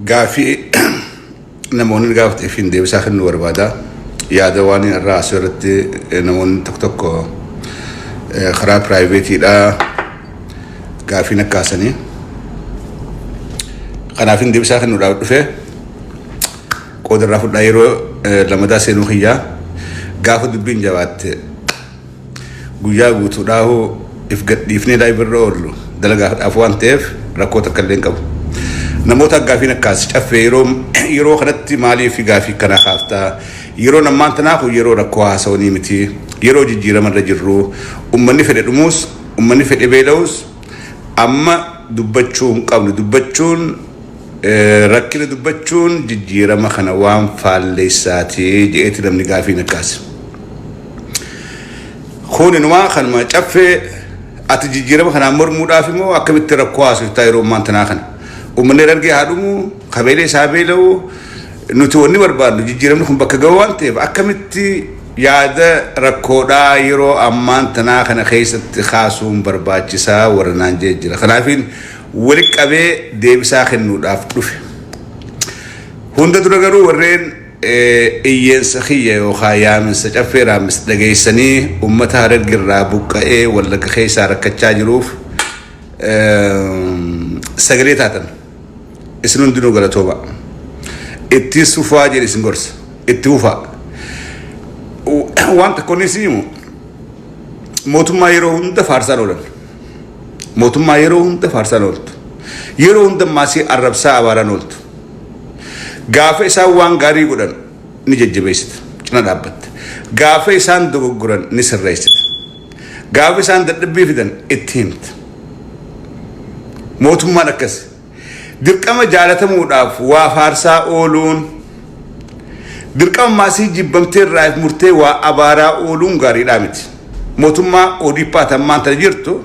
Gaafii namoonni gaafateef hin deebisaa kennuu barbaada. Yaada waan irraa asii irratti namoonni tokko tokko karaa piraayiveetiidhaa gaafii nakkaasanii. Kanaaf hin deebisaa kennuudhaaf dhufe. Qooda irraa fudhaa yeroo lamadaa seenuu kiyyaa gaafa dubbiin jabaatte guyyaa guutuudhaahu if gadhiifnee live irra oollu dalagaadhaaf waan ta'eef rakkoo takka illee hin qabu. Namoota gaafiin akkaas caffee yeroo yeroo kanatti maaliif gaafii kana kaaftaa? Yeroon ammaan tanaa kun yeroo rakkoo haasawanii miti. Yeroo jijjiirama irra jirru, ummanni fedhe dhumuus, ummanni fedhe beela'us, amma dubbachuu hin qabnu. Dubbachuun, rakkina dubbachuun jijjiirama kana waan faalleessaati je'eeti namni gaafiin akkaas. Kun inumaa kanuma caffee ati jijjiirama kanaan mormuudhaaf immoo akkamitti rakkoo haasoftaa yeroo ammaan tanaa kana? Uummanni Harargee haa dhumu, kabeelee isaa beela'u, nuti wanni barbaadnu jijjiiramni kun bakka ga'u waan ta'eef akkamitti yaada rakkoodhaa yeroo ammaan tanaa kana keessatti kaasuun barbaachisaa warra naan jee jira. Kanaafiin wali qabee deebisaa kennuudhaaf dhufe. Hunda dura garuu warreen iyyeensa kiyya yookaan yaaminsa Caffee Raammis dhageessanii uummata Harargerraa buqqa'ee Wallagga keessaa rakkachaa jiruuf sagalee taatan isin hundinuu galatooma. Ittis fufaa jedhe isin gorsa. Itti fufaa. Waan tokko inni isin himu, mootummaa yeroo hunda faarsaan oolan. Mootummaa yeroo hunda faarsaan ooltu. Yeroo hunda maasii arrabsaa abaaraan ooltu. Gaafa isaan waan gaarii godhan ni jajjabeessita. Cina dhaabbatta. Gaafa isaan dogoggoran ni sirreessita. Gaafa isaan dadhabbii fidan itti himta. Mootummaan akkas. Dirqama jaalatamuudhaaf waa faarsaa ooluun, dirqama maasii jibbamtee irraa murtee waa abaaraa ooluun gaariidhaa miti. Mootummaa ODP ammaan tana jirtu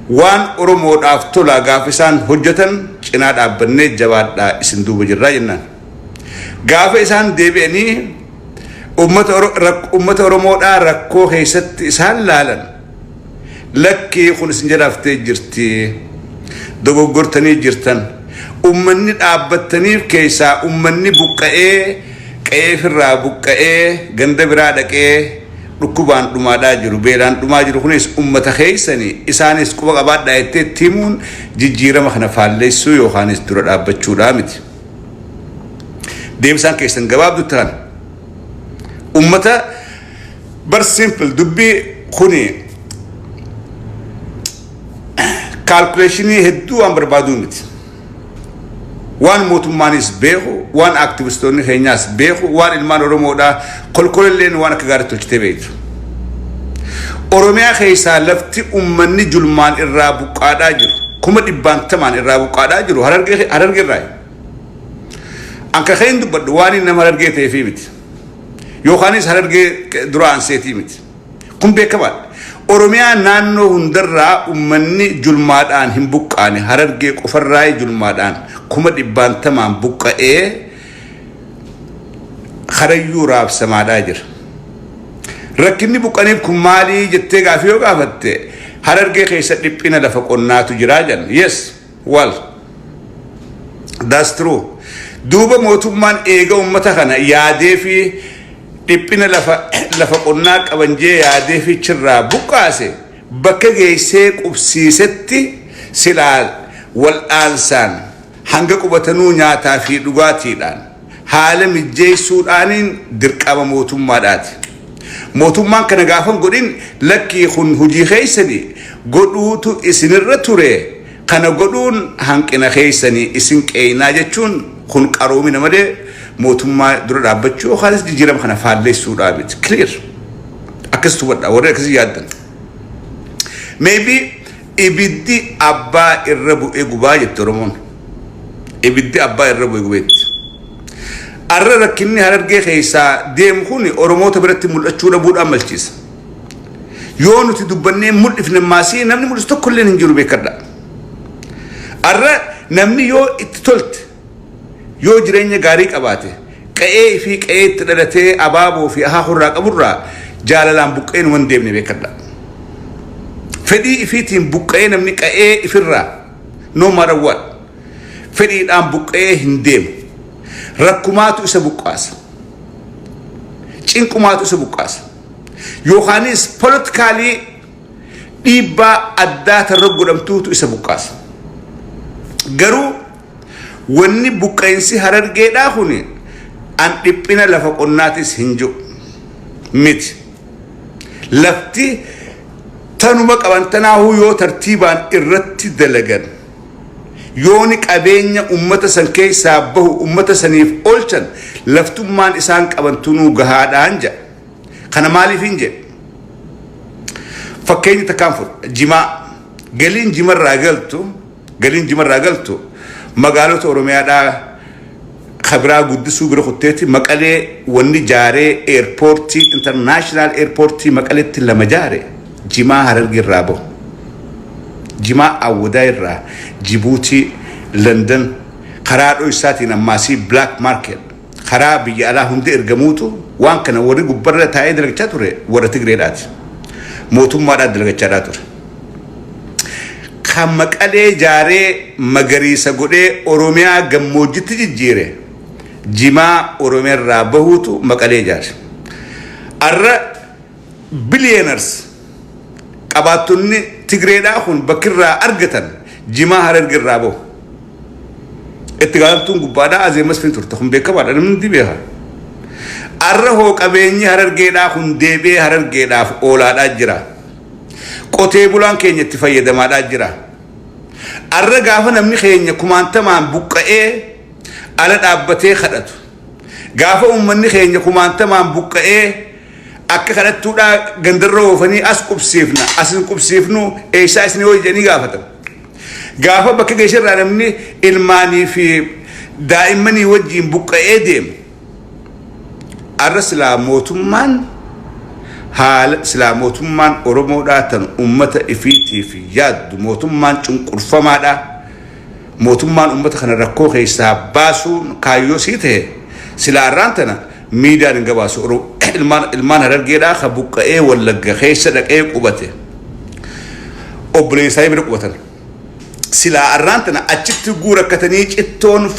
waan Oromoodhaaf tolaa gaafa isaan hojjetan cinaa dhaabbannee jabaadhaa isin duuba jirraa jennaan. Gaafa isaan deebi'anii uummata Oromoodhaa rakkoo keessatti isaan laalan, lakkii, kun isin jalaaftee jirti, dogoggortanii jirtan, uummanni dhaabbattaniif keessaa uummanni buqqa'ee qe'eefirraa buqqa'ee ganda biraa dhaqee dhukkubaan dhumaadhaa jiru, beelaan dhumaa jiru, kunis uummata keessanii, isaanis quba qabaadhaa jettee itti himuun jijjiirama kana faalleessuu yookaanis dura dhaabbachuudhaa miti. Deebisaan keessan gabaabdutti kana. Uummata bar simple dubbii kuni calculation hedduu waan barbaaduu miti. Waan mootummaanis beeku, waan aktivistoonni keenyaas beeku, waan ilmaan Oromoodhaa kolkololleen waan akka gaariitti hojjetee beektu. Oromiyaa keessaa lafti uummanni julmaan irraa buqqaadhaa jiru, kuma dhibbaantamaan irraa buqqaadhaa jiru Harargee irraa. Anka kan dubbadhu waan inni nama Harargee ta'eefii miti. Yookaanis Harargee dura aanseetii miti. Kun beekamaadha. Oromiyaa naannoo hundarraa uummanni julmaadhaan hin buqqaane Harargee qofarraa julmaadhaan kuma dhibbaantamaan buqqa'ee harayyuu raabsamaadhaa jira. Rakkinni buqqaniif kun maalii jettee gaafii yoo gaafatte, Harargee keessa dhiphina lafa qonnaatu jiraa jedhan. Yes, well, that's true. Duuba mootummaan eega uummata kana yaadee fi dhiphina lafa qonnaa qaban jee yaadee fi chirraa buqqaase, bakka geessee qubsiisetti silaa wal'aansaan hanga qubatanuu nyaataa fi dhugaatiidhaan haala mijjeessuudhaaniin dirqama mootummaadhaati. Mootummaan kana gaafa godhin, lakkii, kun hojii keessanii godhuutu isinirra ture, kana godhuun hanqina keessanii isin qeeyinaa jechuun kun qaroomina malee mootummaa dura dhaabbachuu yookaanis jijjiirama kana faalleessuudhaa miti. Clear. Akkas hubadhaa warri akkasii yaaddan. Maybe ibiddi abbaa irra bu'ee gubaa jette Oromoon. Ibiddi abbaa irra bu'ee gubeetti. Arra rakkinni Harargee keessaa deemu kun Oromoota biratti mul'achuu dhabuudhaan malchiisa. Yoo nuti dubbannee mul'ifne maasii namni mul'isu tokko illee hin jiru, beekadha. Arra namni yoo itti tolte, yoo jireenya gaarii qabaate, qe'ee fi qe'ee itti dhalatee abaaboo fi akaakuu qaburraa jaalalaan buqqee nu hin deemne, beekadha. Fedhii ifiitiin buqqa'ee namni qe'ee ifirraa, no matter what. Fedhiidhaan buqqa'ee hin deemu. Rakkumaatu isa buqqaasa. Cinqumaatu isa buqqaasa. Yookaanis politically dhiibbaa addaa tarra godhamtuutu isa buqqaasa. Garuu wanni buqqa'insi Harargeedhaa kun an dhiphina lafa qonnaatis hin jiru miti. Lafti tanuma qaban tanaahuu yoo tartiibaan irratti dalagan, yooni qabeenya ummata san keessaa bahu ummata saniif oolchan, laftummaan isaan qaban tunuu gahaadhaan jedha. Kana maaliif hin jedhe? Fakkeenya takkaan fudha. Jimaa, galiin jimarraa galtu magaalota Oromiyaadhaa kabiraa guddisuu bira kutteetti, Maqalee wanni jaaree, airportii, international airportii Maqaleetti lama jaare jimaa Hararge irraa bahu. Jimaa Awwadaa irraa Jibuutii, London, karaa dho'isaatiin ammaasii black market karaa biyya alaa hundi ergamuutu waan kana warri gubbarra taa'ee dalagachaa ture warra Tigreedhaati. Mootummaadhaan dalagachaadhaa ture. Kan Maqalee jaaree magariisa godhee Oromiyaa gammoojjitti jijjiire jimaa Oromiyaa irraa bahuutu Maqalee jaare. Arra billionaires qabaattonni Tigreedhaa kun bakkirraa argatan jimaa Hararge irraa bahu. Itti gaafatamtuun gubbaadhaa Azee Masfiin turte, kun beekamaadha, namni hundi beeka. Arra hoo qabeenyi Harargeedhaa kun deebi'ee Harargeedhaaf oolaadhaa jira. Qotee bulaan keenya itti fayyadamaadhaa jira. Arra gaafa namni keenya kumaantamaan buqqa'ee ala dhaabbatee kadhatu, gaafa uummanni keenya kumaantamaan buqqa'ee akka kadhattuudhaa gandarra oofanii, as qubsiifna, as hin qubsiifnu, eessaa isin hoo jedhanii gaafatan. Gaafa bakka geessirraa namni ilmaanii fi daa'immanii wajjiin buqqa'ee deemu. Arra silaa mootummaan haala silaa mootummaan Oromoodhaa tan ummata ifiitiif yaaddu, mootummaan cunqurfamaadhaa, mootummaan ummata kana rakkoo keessaa baasuun kaayyoo sii ta'e, silaa arraan tana miidiyaan hin gabaasu ilmaan Harargeedhaa ka buqqa'ee Wallagga keessa dhaqee qubate, obboleessaanii bira qubatan. Silaa arraan tana achitti guurakkatanii cittoon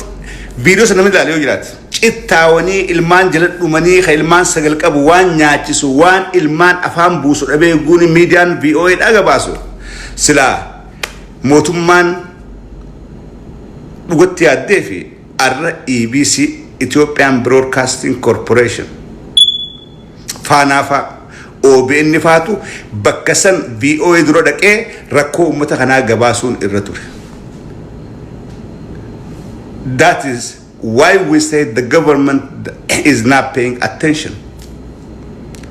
viidiyoo sana namni ilaalee yoo jiraate, cittaawanii ilmaan jala dhumanii, ka ilmaan sagal qabu waan nyaachisu, waan ilmaan afaan buusu dhabee guuni miidiyaan VOA dhaa gabaasu. Silaa mootummaan dhugatti yaaddee fi arra EBC, Ethiopian Broadcasting Corporation, Faanaa faa, OBN faatu bakka san VOA dura dhaqee rakkoo uummata kanaa gabaasuun irra ture. That is why we say the government is not paying attention.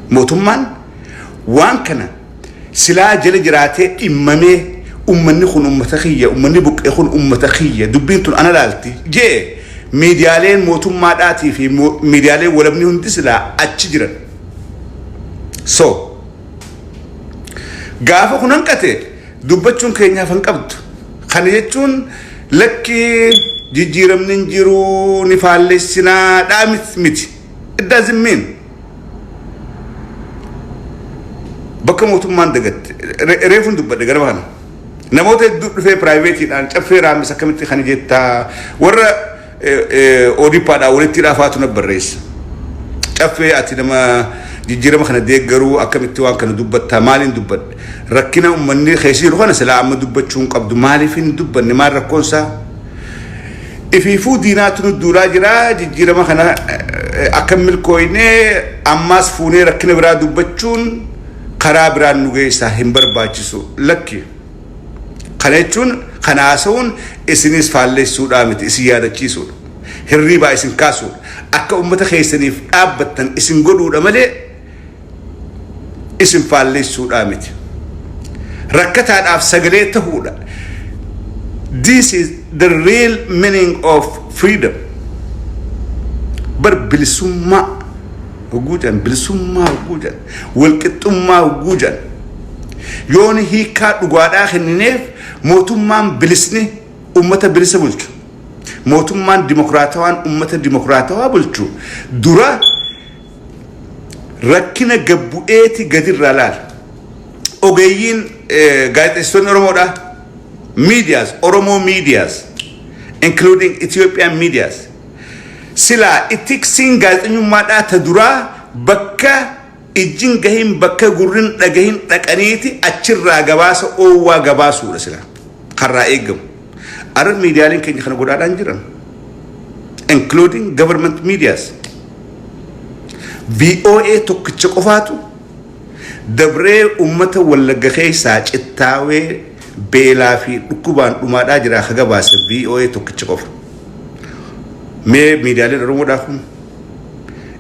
Mootummaan waan kana silaa jala jiraatee dhimmamee, ummanni kun ummata kiyya, ummanni buqqee kun ummata kiyya, dubbiin tun ana laalti jee, miidiyaaleen mootummaadhaatii fi miidiyaaleen walabni hundi silaa achi jiran. So gaafa kun hanqate dubbachuun keenyaaf hin qabdu. Kana jechuun lakki jijjiiramni hin jiru ni faallessinaa dhaa miti. It doesn't mean. Bakka mootummaan dagatte reefuun dubbadhe gara kana. Namoota hedduu dhufee privateiidhaan, "Caffee Raamis, akkamitti kana jettaa?" Warra ODP'dhaan walitti dhaafaatu na barreessa. "Caffee, ati nama jijjiirama kana deeggaruu, akkamitti waan kana dubbattaa?" Maaliin dubbadhe? Rakkina uummanni keessa jiru kana silaa amma dubbachuu hin qabdu. Maaliif hin dubbanne? Maal rakkoonsaa? Ifiifuu diinaatu nu duulaa jira. Jijjiirama kana akka milkooynee ammaas fuunee rakkina biraa dubbachuun karaa biraan nu geessaa, hin barbaachisu. Lakki. Kana jechuun, kana haasa'uun isinis faalleessuudhaa miti, isin yaadachiisuudha. Hirriibaa isin kaasuudha. Akka uummata keessaniif dhaabbattan isin godhuudha malee isin faalleessuudhaa miti. Rakkataadhaaf sagalee tahuudha. This is the real meaning of freedom. Bar bilisummaa hogguu jedhan, bilisummaa hogguu jedhan, walqixxummaa hogguu jedhan, yooni hiikaa dhugaadhaa kennineef, mootummaan bilisni ummata bilisa bulchu, mootummaan dimokiraatawaan ummata dimokiraatawaa bulchu, dura rakkina gabbu'eeti gadirraa laala. Ogeeyyiin gaazexeessitoonni Oromoodha. Miidiyaas, Oromoo miidiyaas Including Ethiopian medias. Silaa itiksiin gaazexeessummaadhaa ta duraa bakka ijjin gahin, bakka gurrin dhagahin dhaqaniiti achirraa gabaasa oowwaa gabaasuudha silaa karraa eegamu. Arra miidiyaaleen keenya kana godhaadhaan jiran, including government medias. VOA tokkicha qofaatu dabree ummata Wallagga keessaa cittaawee beelaa fi dhukkubaan dhumaadhaa jira ka gabaase VOA tokkicha qofa. Mee miidiyaaleen Oromoodhaa kun,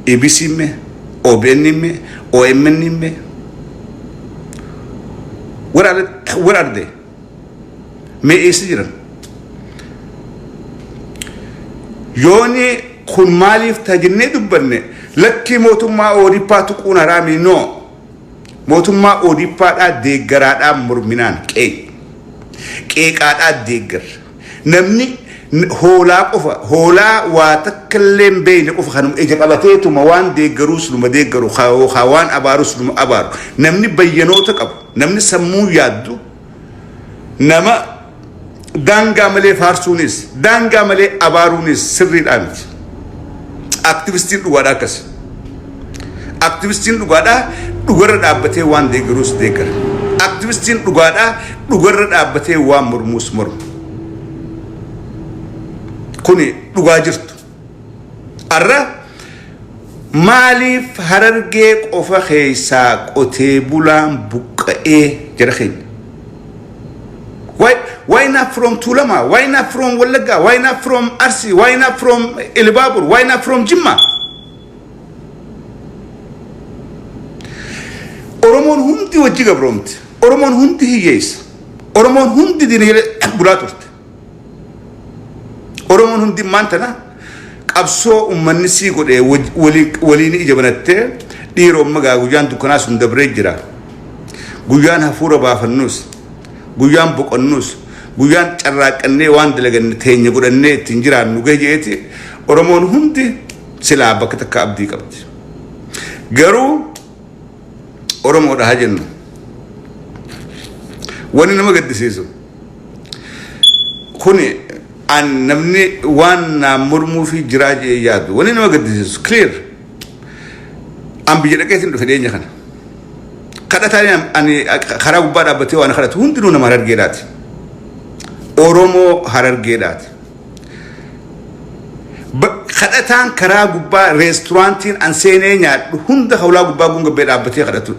EBC mee, OBN mee, OMN mee, where are they? Mee eessa jiran? Yooni kun maaliif tajennee dubbanne, lakkii, mootummaa ODP tuquun haraami. No, mootummaa ODPdhaa deeggaraadhaa morminaan qeeqaadhaa deeggarra. Namni hoolaa qofa, hoolaa waa takka illee hin beekne qofa, kanuma ija qabateetuma waan deeggaruus numa deeggaru, haa waan abaarus numa abaaru. Namni bayyanoota qabu, namni sammuu yaaddu, nama daangaa malee faarsuunis daangaa malee abaaruunis sirriidhaa miti. Aktivistiin dhugaadhaa akkas. Aktivistiin dhugaadhaa dhugarra dhaabbatee waan deeggaruus deeggara. Aktivistiin dhugaadhaa dhugarra dhaabbatee waan mormuus morma. Kuni dhugaa jirtu. Arra maaliif Harargee qofa keessaa qotee bulaan buqqa'ee jara keenya? Why not from Tulama? Why not from Wallagga? Why not from Arsi? Why not from Ilibabur? Why not from Jimma? Oromoon hundi wajji gabroomte. Oromoon hundi hiyyeessa. Oromoon hundi diinagdee bulaa turte. Oromoon hundi maan tana qabsoo uummanni sii godhee waliin ija banattee, dhiiroo magaa guyyaan dukkanaa sun dabree jira. Guyyaan hafuura baafannus, guyyaan boqonnus, guyyaan carraaqqannee waan dalaganne teenya godhannee ittiin jiraannu gahe jeeti Oromoon hundi silaa bakka takka abdii qabdi. Garuu Oromoodha haa jennu. Wanni nama gaddisiisu kuni an namni waan naan mormuu fi jiraa jee yaadu, wanni nama gaddisiisu clear, an biyya dhaqeetiin dhufe dhiyeenya kana. Kadhataan ani karaa gubbaa dhaabbatee waan kadhatu hundinuu nama Harargeedhaati. Oromoo Harargeedhaati. Kadhataan karaa gubbaa reesturaantiin an seenee nyaadhu hunda hawlaa gubbaa gungabbee dhaabbatee kadhatu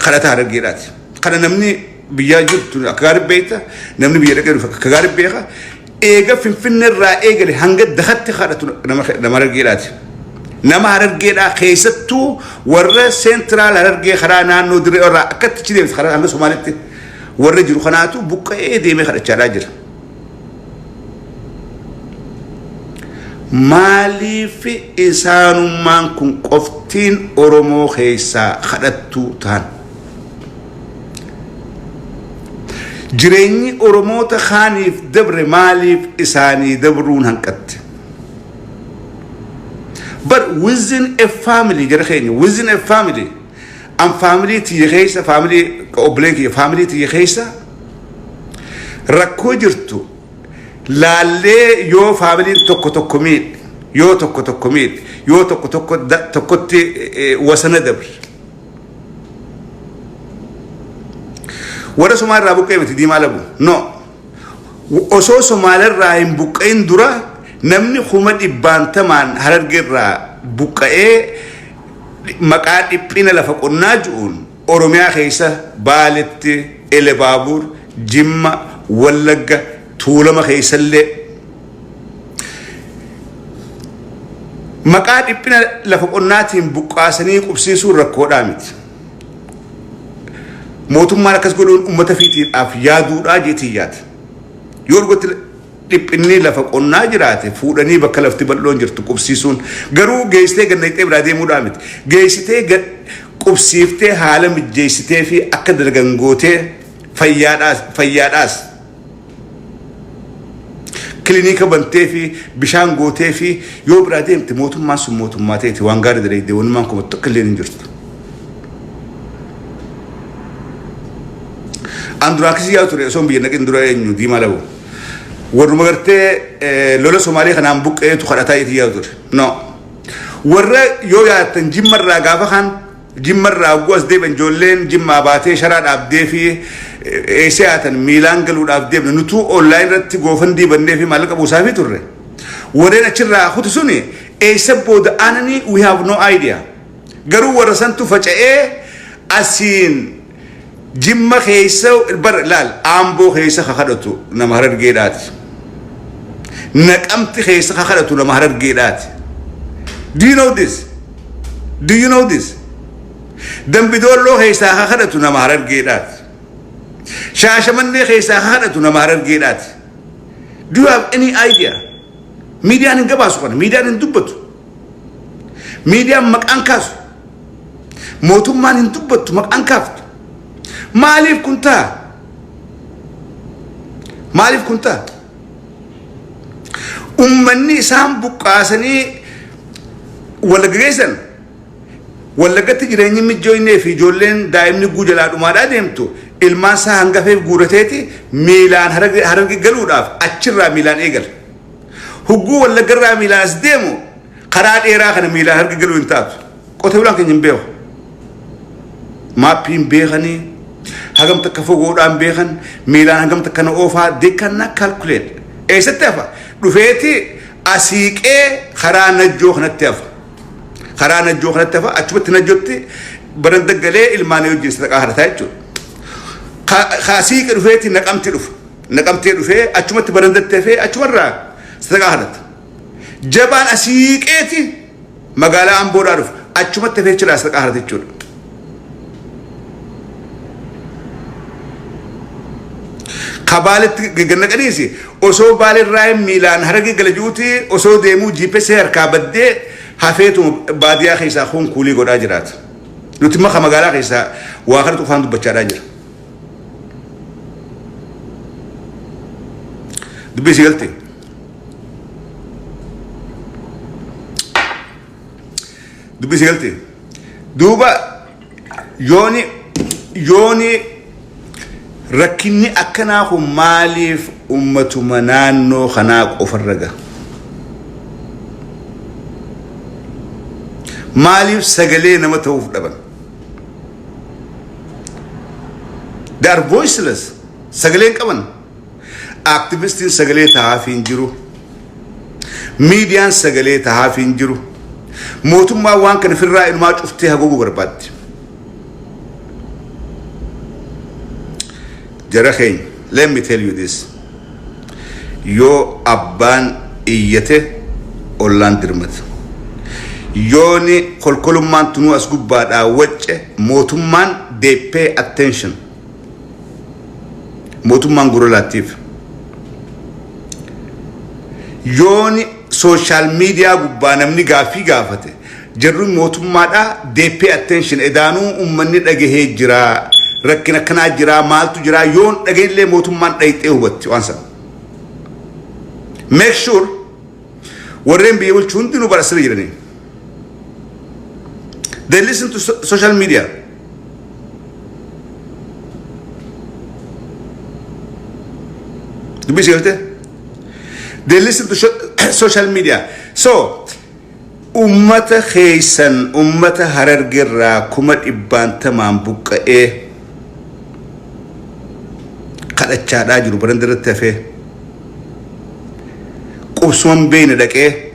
kadhataa Harargeedhaati. Kana namni biyyaa jirtu akka gaarii beekta, namni biyya dhaqee dhufe akka gaarii beeka. Eega Finfinnee irraa eegale hanga dakatti kadhatu nama Harargeedhaati. Nama Harargeedhaa, keessattuu warra central Harargee karaa naannoo dirree irraa akkatti achi deemte karaa hanga Somaalitti warra jiru kanaatu buqqa'ee deemee kadhachaadhaa jira. Maaliif isaanummaan kun qoftiin Oromoo keessaa kadhattuu ta'an? Jireenyi Oromoota kaaniif dabre maaliif isaanii dabruun hanqatte? But within a family, jara keenya, within a family, an family tiyya keessa, family obboleen kiyya, family tiyya keessa rakkoo jirtu laallee, yoo faamiliin tokko tokko miidhe, yoo tokko tokko miidhe, yoo tokko tokko tokkotti wasana dabre. Warra Somaalirraa buqqee miti diimaa labu. No. Osoo Somaalirraa hin buqqa'in dura namni kuma dhibbaantamaan Harargeerraa buqqa'ee maqaa dhiphina lafa qonnaa ji'uun Oromiyaa keessa Baaletti, Elebaabur, Jimma, Wallagga, Tuulama keessallee maqaa dhiphina lafa qonnaatiin buqqaasanii qubsiisuun rakkoodhaa miti. Mootummaan akkas godhuun uummata fiitiidhaaf yaaduudhaa jeetii yaada. Yoo dhugatti dhiphinni lafa qonnaa jiraate, fuudhanii bakka lafti bal'oon jirtu qubsiisuun, garuu geessitee gannaqxee biraa deemuudhaa miti. Geessitee qubsiiftee, haala mijjeessitee fi akka dalagan gootee, fayyaadhaas kilinika bantee fi bishaan gootee fi yoo biraa deemte, mootummaan sun mootummaa ta'eeti waan gaarii dalagdee wannumaan kuma tokko illee hin jirtu. An duraan kisii yaa ture osoo biyya naqin dura eenyu diimaa labu. Warruma gartee lola Somaalee kanaan buqqeetu kadhataa itti yaadu ture. No. Warra yoo yaadatan Jimmarraa gaafa kan Jimmarraa hogguu as deebi'an, ijoolleen Jimmaa baatee sharaa dhaabdee fi eessa yaatan miilaan galuudhaaf deemne, nutuu online irratti GoFundMe bannee fi maallaqa buusaafii turre. Warreen achirraa kutu suni eessa booda aananii, we have no idea. Garuu warra santu faca'ee asiin Jimma keessa bar laal, Aamboo keessa ka kadhatu nama Harargeedhaati. Naqamti keessa ka kadhatu nama Harargeedhaati. Do you know this? Do you know this? Dambidoolloo keessaa ka kadhatu nama Harargeedhaati. Shaashamannee keessaa ka kadhatu nama Harargeedhaati. Do you have any idea? Miidiyaan hin gabaasu kana. Miidiyaan hin dubbatu. Miidiyaan maqaan kaasu. Mootummaan hin dubbattu, maqaan kaaftu. Maaliif kun ta'a? Maaliif kun ta'a? Ummanni isaan buqqaasanii Wallagga geessan, Wallaggatti jireenyi mijjooynee fi ijoolleen daa'imni guujalaa dhumaadhaa deemtu, ilmaan isaa hangafeef guurateeti miilaan Hararge galuudhaaf achirraa miilaan eegala. Hugguu Wallaggarraa miilaan as deemu, karaa dheeraa kana miilaan Hararge galuu hin taatu. Qotee bulaan keenya hin beeku. Maappii hin beekanii, hagam takka fagoodhaan beekan, miilaan hagam takka na oofaa, they cannot calculate. Eessatti hafa? Dhufeeti asiiqee karaa Najjoo kanatti hafa. Karaa Najjoo kanatti hafa, achumatti Najjootti baranda galee ilmaanii wajjin sadaqaa kadhataa jechuudha. Asiiqee dhufeeti Naqamti dhufa. Naqamtee dhufee achumatti barandatti hafee achumarraa sadaqaa kadhata. Jabaan asiiqeeti magaalaa Amboodhaa dhufa. Achumatti hafee achirraa sadaqaa kadhata jechuudha. Ka Baaletti gannaqaniisi osoo Baalirraa miilaan Hararge gala jiruuti, osoo deemuu GPS harkaa baddee hafeetuma baadiyyaa keessaa kun kuulii godhaa jiraata. Nuti immoo ka magaalaa keessaa waa kana qofaan dubbachaadhaa jira. Dubbii si galte. Dubbii si galte. Duuba yooni rakkinni akkanaa kun maaliif ummatuma naannoo kanaa qofarra gaha? Maaliif sagalee nama ta'uuf dhaban? They are voiceless. Sagalee hin qaban. Aktivistiin sagalee tahaafii hin jiru. Miidiyaan sagalee tahaafii hin jiru. Mootummaan waan kana firraa inumaa cuftee haguuguu barbaaddi. Jara keenya, let me tell you this. Yoo abbaan iyyate, ollaan dirmata. Yooni kolkolummaan tunuu as gubbaadhaa wacce, mootummaan they pay attention. Mootummaan gurra laattiif. Yooni social media gubbaa namni gaaffii gaafate, jarri mootummaadhaa they pay attention. Edaanuu uummanni dhagahee jira, rakkina akkanaa jira, maaltu jira, yoon dhageenillee mootummaan dhayixee hubatti waan sana. Make sure warreen biyya bulchu hundinuu bara asirra jiranii. They listen to social media. Dubbii si galte? They listen to social media. So, ummata keessan, ummata Harargerraa 100,000n buqqa'ee kadhachaadhaa jiru, baranda irratti hafee qubsuman beeyne dhaqee,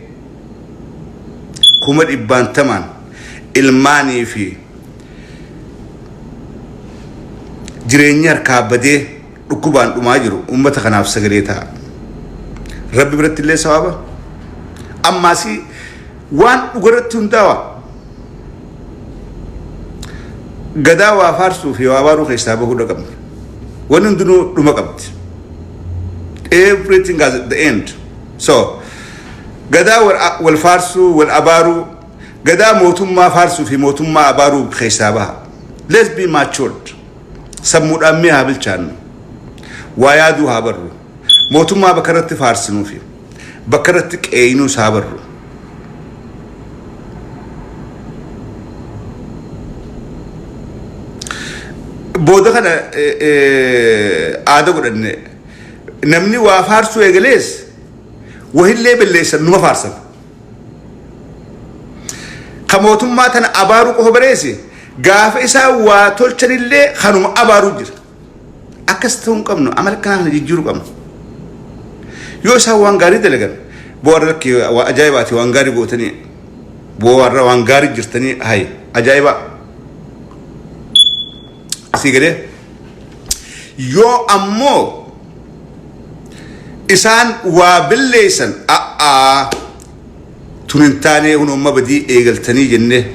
100,000n ilmaanii fi jireenya harkaa badee dhukkubaan dhumaa jiru, ummata kanaaf sagalee ta'a. Rabbi biratti illee sawaaba. Ammaasii waan dhugarratti hundaawa. Gadaa waa faarsuu fi waa baaruu keessaa bahuu qabna. Wanni hundinuu dhuma qabdi. Everything has the end. So, gadaa wal faarsuu, wal abaaruu, gadaa mootummaa faarsuu fi mootummaa abaaruu keessaa baha. Let's be matured. Sammuudhaan mi'a haa bilchaannu. Waa yaaduu haa barru. Mootummaa bakka irratti faarsinuu fi bakka irratti qeeyinuus haa barru. Booda kana aada godhanne. Namni waa faarsuu eegalees wahillee balleessan numa faarsan. Ka mootummaa tana abaaruu qofa bareesse gaafa isaa waa tolchanillee kanuma abaaruu jira. Akkas ta'uu hin qabnu, amala akkanaa kana jijjiiruu qabna. Yoo isaan waan gaarii dalagan boo warra lakkii waa ajaa'ibaati, waan gaarii gootanii boo warra waan gaarii jirtanii hayi ajaa'ibaa. Asii galee yoo ammoo isaan waa balleessan, a'aa, tun hin taane, hunumma badii eegaltanii jennee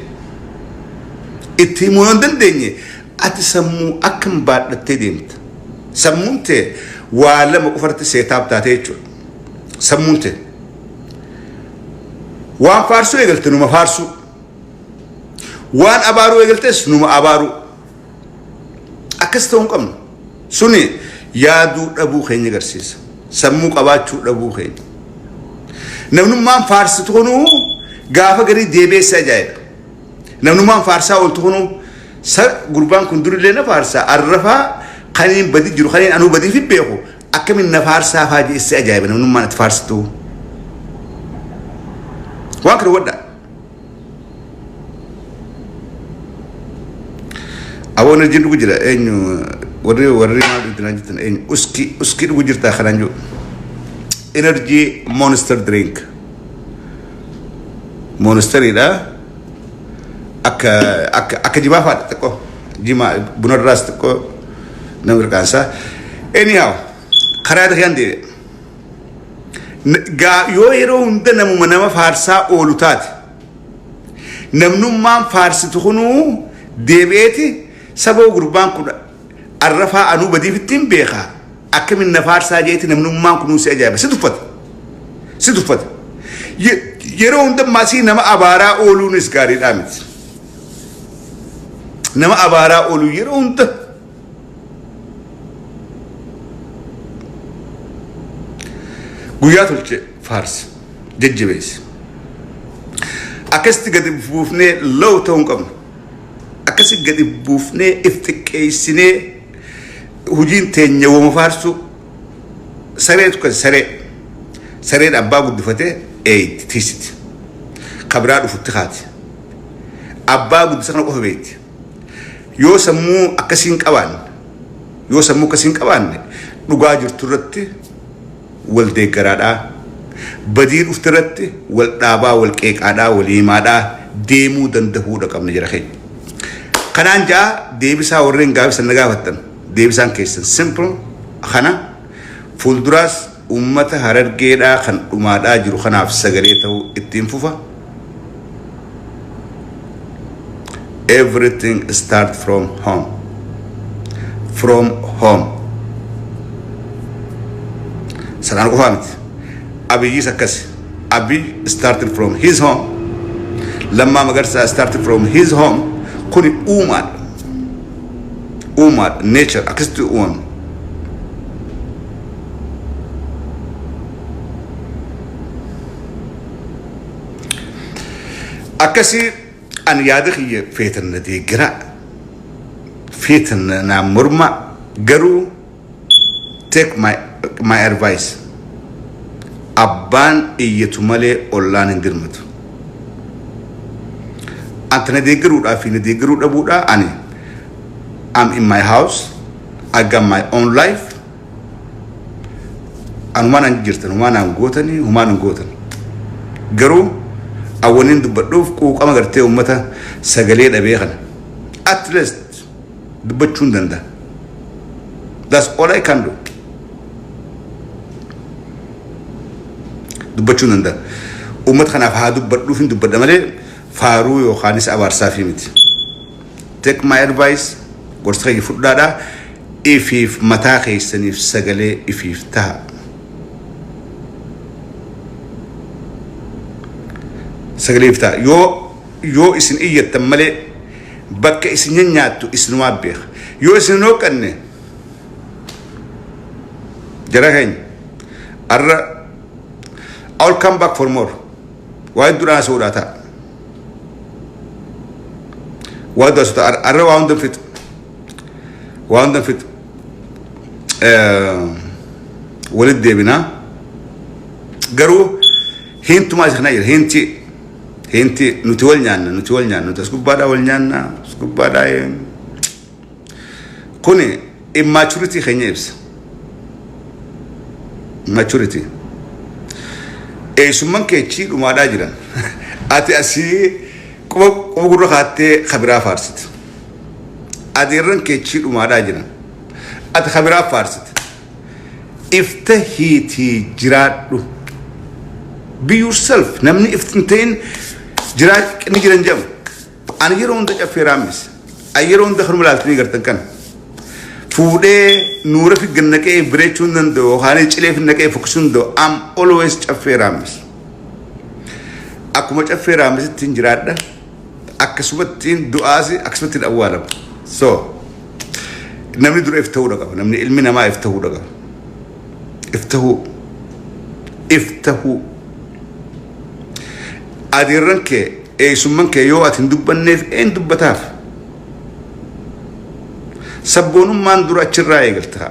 itti himuu yoo hin dandeenye, ati sammuu akkam baadhattee deemta? Sammuun tee waa lama qofarratti seetaaf taatee jechuudha. Sammuun tee waan faarsuu eegalte numa faarsuu, waan abaaruu eegaltes numa abaaruu. Akkas ta'uu hin qabnu. Suni yaaduu dhabuu keenya agarsiisa. Sammuu qabaachuu dhabuu keenya. Namnummaan faarsitu kunuu gaafa garii deebi'eessa ajaa'iba. Namnummaan faarsaa ooltu kunuu sa gurbaan kun durillee na faarsaa, arrafaa kaniin badi jiru, kaniin anuu badiif hin beeku, akkamiin na faarsaa faa jeessee ajaa'iba namnummaan ati faarsitu. Waan kana hubadhaa. Aboo energy dhugu jira. Eenyu warri maal dhugdinaa jirtan? Eenyu uskii uskii dhugu jirtaa kanaan jiru? Energy Monster drink, Monsteriidha. Akka jimaa fa'aadha, xiqqoo jimaa bunarraas xiqqoo nama mirqaansaa. Anyhow, karaa ta'an deebi'a. Yoo yeroo hunda namuma nama faarsaa oolu taate, namnummaan faarsitu kunuu deebi'eeti saboo gurbaan kun arrafaa anuu badiif ittiin beekaa, akkamiin na faarsaa jeeti namnummaan kunuu si ajaa'iba, si tuffata, si tuffata. Yeroo hunda maasii nama abaaraa ooluunis gaariidhaa miti. Nama abaaraa ooluu yeroo hunda guyyaa tolche faarsi, jajjabeessi. Akkasitti gadi buufnee low ta'uu hin qabnu. Akkasi gadi buufnee if xiqqeessinee hojiin teenya wama faarsuu. Sareetu kan saree sareen abbaa guddifatee eeyti, tiisiti, kabiraa dhufutti kaati, abbaa guddisa kana qofa beekti. Yoo sammuu akkasiin qabaanne, yoo sammuu akkasiin qabaanne, dhugaa jirtu irratti wal deeggaraadhaa, badii dhufte irratti wal dhaabaa, wal qeeqaadhaa, wal himaadhaa deemuu dandahuudha qabna jira keenya. Kanaan ja'a deebisaa warreen gaafii na gaafattan, deebisaan keessan simple kana. Fuulduraas uummata Harargeedhaa kan dhumaadhaa jiru kanaaf sagalee ta'uu ittiin fufa. Everything start from home. From home. Sanaan qofaa miti. Abiyyis akkas. Abiy started from his home. Lammaa Magarsaa started from his home. Kuni uumaadha. Uumaadha. Nature akkasitti uumamne. Akkasii ani yaada kiyya, feetan na deeggaraa, feetan naan mormaa, garuu take my advice: abbaan iyyatu malee ollaan hin dirmatu. Anta na deeggaruudhaa fi na deeggaruu dhabuudhaa, ani I'm in my house, I got my own life. Anumaan an jirtan humaan an gootanii humaan hin gootan, garuu awwaniin dubbadhuuf quuqama gartee uummata sagalee dhabee kana at least dubbachuu hin danda'a. That's all I can do. Dubbachuu hin danda'a. Uummata kanaaf haa dubbadhuuf hin dubbadha malee faaruu yookaanis abaarsaafii miti. Take my advice, gorsa kiyya fudhaadhaa, ifiif mataa keessaniif sagalee ifiif taha. Sagalee if taha. Yoo isin iyyattan malee bakka isin nyaattu isinumaa beeka. Yoo isin hin hooqanne, jara keenya, arra I'll come back for more. Waa hedduudhaan haasa'uudhaa ta'a. Waa hedduu haasa'u ta'a. Arra waa hunda hin fixu. Waa hunda hin fixu. Walitti deebinaa. Garuu hintumaa isa kana jira. Hinti hinti nuti wal nyaanna, nuti wal nyaanna, nuti as gubbaadhaa wal nyaanna, as gubbaadhaa. Kuni immaturity keenya ibsa. Immaturity. Eessumman keechii dhumaadhaa jiran. Ati asii quba gurra kaattee kabiraa faarsite. Adeerran keechii dhumaadhaa jiran. Ati kabiraa faarsite. Ifta hiitii jiraadhu. Be yourself. Namni ifti hin ta'in ni jiran jedhamu. Ani yeroo hunda caffee raammis. Ani yeroo hunda kanuma ilaaltanii gartan kana. Fuudhee nuura fi gannaqee bireechuu hin danda'u yookaan cilee fi naqee fokkisuu hin danda'u. I'm always caffee raammis. Akkuma caffee raammisittiin jiraadha. Akkasumattiin du'aasi, akkasumattiin awwaalama. So namni dura if ta'uudha qaba. Namni ilmi namaa if ta'uudha qaba. If ta'uu. If ta'uu. Adeerran kee, eessumman kee yoo ati hin dubbanneef een dubbataaf? Sabboonummaan dura achirraa eegalta.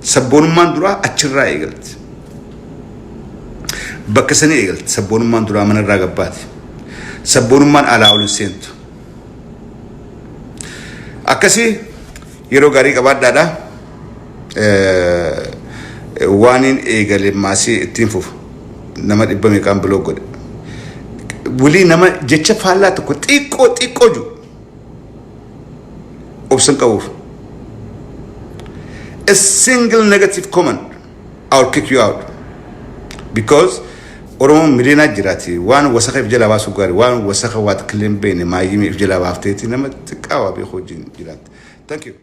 Sabboonummaan dura achirraa eegalti. Bakka sanii eegalti. Sabboonummaan duraa manarraa gabbaati. Sabboonummaan alaa ol hin seentu. Akkasii yeroo gaarii qabaadhaadha. Waaniin eegale maasii ittiin fufu. Nama dhibba meeqaan block godhe. Walii nama jecha faallaa tokko xiqqoo xiqqoo jiru. Obsan qabuuf. A single negative comment, I will kick you out. Because Oromoon miliyoonaa jiraati. Waan wasaka if jalaa baasuu gaarii, waan wasaka waa takka illee hin beekne maayyimii if jalaa baafteeti nama xiqqaa waa beeku wajjin jiraatti. Thank you.